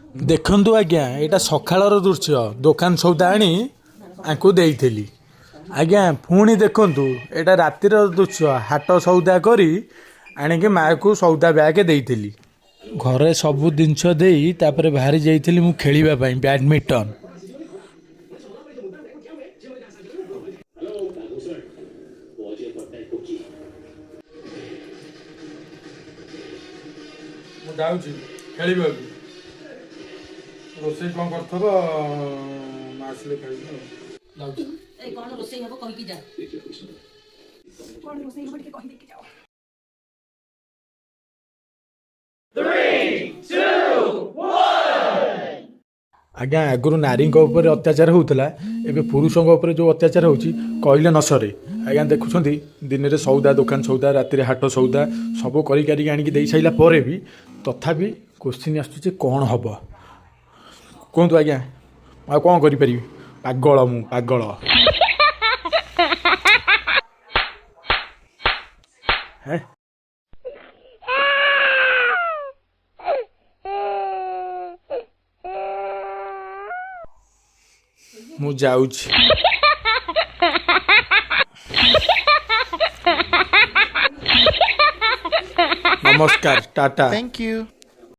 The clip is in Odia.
ଦେଖନ୍ତୁ ଆଜ୍ଞା, ଏଇଟା ସକାଳର ଦୃଶ୍ୟ। ଦୋକାନ ସଉଦା ଆଣି ଆଙ୍କୁ ଦେଇଥିଲି ଆଜ୍ଞା। ପୁଣି ଦେଖନ୍ତୁ, ଏଇଟା ରାତିର ଦୃଶ୍ୟ। ହାଟ ସଉଦା କରି ଆଣିକି ମାଆକୁ ସଉଦା ବ୍ୟାଗ୍ ଦେଇଥିଲି। ଘରେ ସବୁ ଜିନିଷ ଦେଇ ତାପରେ ବାହାରି ଯାଇଥିଲି ମୁଁ ଖେଳିବା ପାଇଁ ବ୍ୟାଡ଼ମିଣ୍ଟନ। ମୁଁ ଯାଉଛି ଖେଳିବାକୁ। ରୋଷେଇ କ'ଣ କରିଥିବ, ଆସିଲେ ଖାଇବି ଆଉ। ଯାଉଛି। ଏଇ, କଣ ରୋଷେଇ ହବ କହିକି ଯା। କଣ ରୋଷେଇ ହବ ଟିକେ କହିଦେଇକି ଯାଅ। ଆଜ୍ଞା, ଆଗରୁ ନାରୀଙ୍କ ଉପରେ ଅତ୍ୟାଚାର ହେଉଥିଲା, ଏବେ ପୁରୁଷଙ୍କ ଉପରେ ଯେଉଁ ଅତ୍ୟାଚାର ହେଉଛି କହିଲେ ନ ସରେ। ଆଜ୍ଞା, ଦେଖୁଛନ୍ତି, ଦିନରେ ସଉଦା, ଦୋକାନ ସଉଦା, ରାତିରେ ହାଟ ସଉଦା ସବୁ କରି କାରିକି ଆଣିକି ଦେଇ ସାରିଲା ପରେ ବି ତଥାପି କୋଶ୍ଚିନ୍ ଆସୁଛି, କ'ଣ ହେବ କୁହନ୍ତୁ ଆଜ୍ଞା? ଆଉ କ'ଣ କରିପାରିବି? ପାଗଳ, ମୁଁ ପାଗଳ। ହେଁ। ମୁଁ ଯାଉଛି। ନମସ୍କାର, ଟାଟା। Thank you.